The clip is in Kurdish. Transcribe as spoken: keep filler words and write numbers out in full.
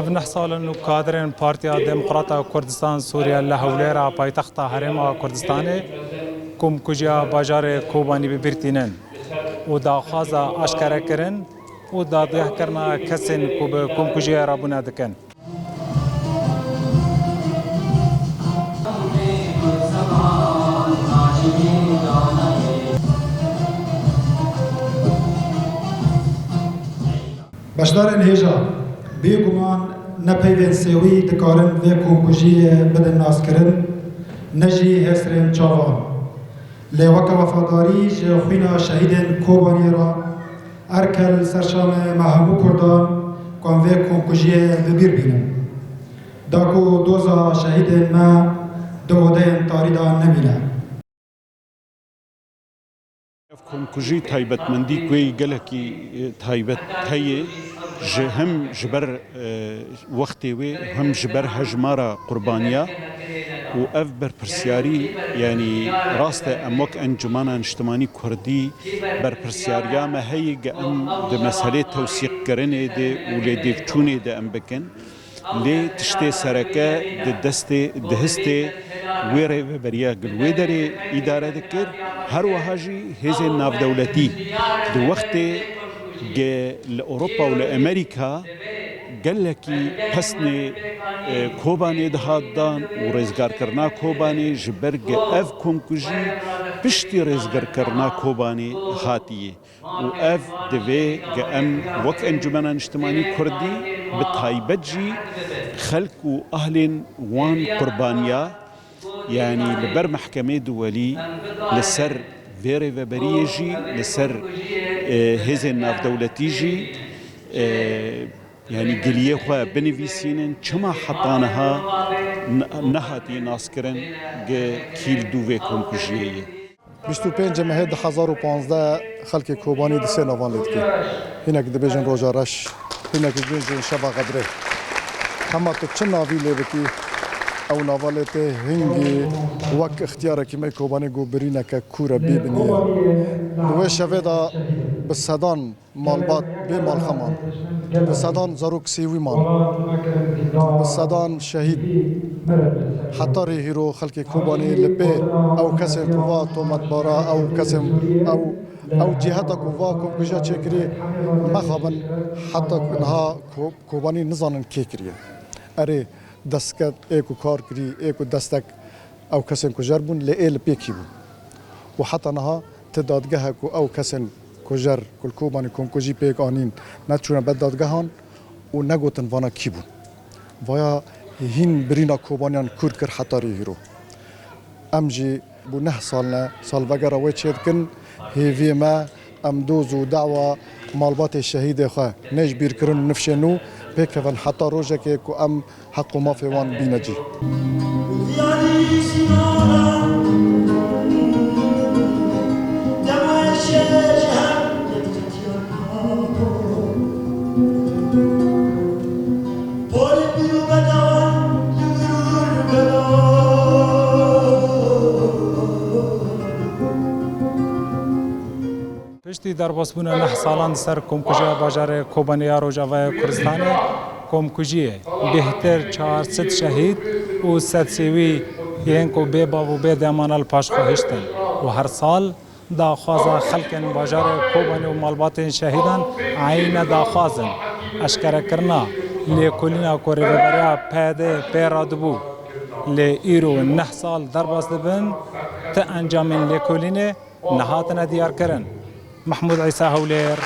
Ev neh sal in û kadirên Partiya Demokrata Kurdistan Sûriye li Hewlêra paytexta Herêma Kurdistanê komkujiya bajarê Kobanî bi bîr tînin û daxwaza aşkerekirin û dadgehkirina kesên ku bi komkujiyê re bûne dikin. Beşdarên hêja, bêguman ne peyvên sêwî dikarin vê komkujiyê bidin naskirin, ne jî hêsirên çavan. Lê weke wefadarî ji xwîna şehîdên Kobaniyê re, erkel ser şanê me hemû Kurdan ku em vê komkujiyê bi bîr bînin. Da ku doza şehîdên me di odeyên tarî de nemîne. Ev komkujî taybetmendî ku yê gelekî, e, taybet heye, ji hem ji ber, e, wextê wê, hem ji ber hejmara qurbaniya û ev berpirsiyarî, yanî rast e, em wek Encûmena Niştimanî Kurdî berpirsiyariya me heye, ge em di meselê tewsîqkirinê de û lêdêvçûnê de em bikin. Lê tiştê sereke di destê, di histê wê rêveberiya gil wê derê îdare dikir. Her wiha jî hêzên navdewletî di wextê ge li Ewropa û li Amerîka gelekî pesnê, e, Kobanê dihat dan û rêzgarkirina Kobanê ji ber ge ev komkujî piştî rêzgarkirina Kobanê hatiye. Û ev divê ge em wek Encûmena Niştimanî Kurdî, bi taybet jî xelk û ahlên wan qurbaniya, yanî li ber mehkemê duwelî, li ser vê rêveberiyê jî, li ser, e, hêzên navdewletî jî, e, yanî giliyê xwe binivîsînin, çima heta niha ne-, nehatiye naskirin ge kî li dû vê komkujiyê ye. Bîst û pêncê mehê du hezar û panzdeh xelkê Kobanî di sê navan lê dike. Hinek dibêjin roja reş, hinek dibêjin şeva xedrê. Hema tu çi navî lê bikî, ew nava lê tê hingî wek ixtiyarekî me Kobanî ku birîneke kûr e bê binî ye. Di wê şevê de bi sedan malbat bê malxeman, bi sedan zarok sêwî man, bi sedan şehîd. Heta rê hîro xelkê Kobanê li pê ew kesên ku va tometbara, ew kesên, ew, ew ciheta ku va komkujiya çêkirî mexabin, heta niha Ko-, Kobanî nizanin kê kiriye. Erê, destket ê ku kar kirî, ê ku destek ew kesên kujer bûn, lê ê li pê kî bû? Û heta niha ti dadgehe ku ew kesên kujer, ku li Kobanî komkujî pêk anîn, neçûne ber dadgehan û negotin vana kî bûn. Vaya hîn birîna Kobaniyan kûr kir heta rê hîro. Em jî bû neh sal ne, salvegera wê çêdikin, hêviyê me, em doz û dawa malbatê şehîdê xwe nê ji bîrkirin û nifşên nû pêkevin heta rojekê ku em heq û mafê wan bîne cî. Piştî derbasbûna neh salan li ser komkujiya bajarê Kobanê ya Rojavayê Kurdistanê, komkujiyê bêhtir çar sed şehîd û sed sêwî yên ku bê bav û bê demana li paş xwe hiştin û her sal daxwaza xelkên bajarê Kobanê û malbatên şehîdan eyne daxwaz in. Eşkerekirina lêkolîna ku rêveberiya P D pê radibû, lê îro neh sal derbas dibin, ti encamên lêkolînê nehatine diyarkirin. Mehmûd Îsa, Hewlêr,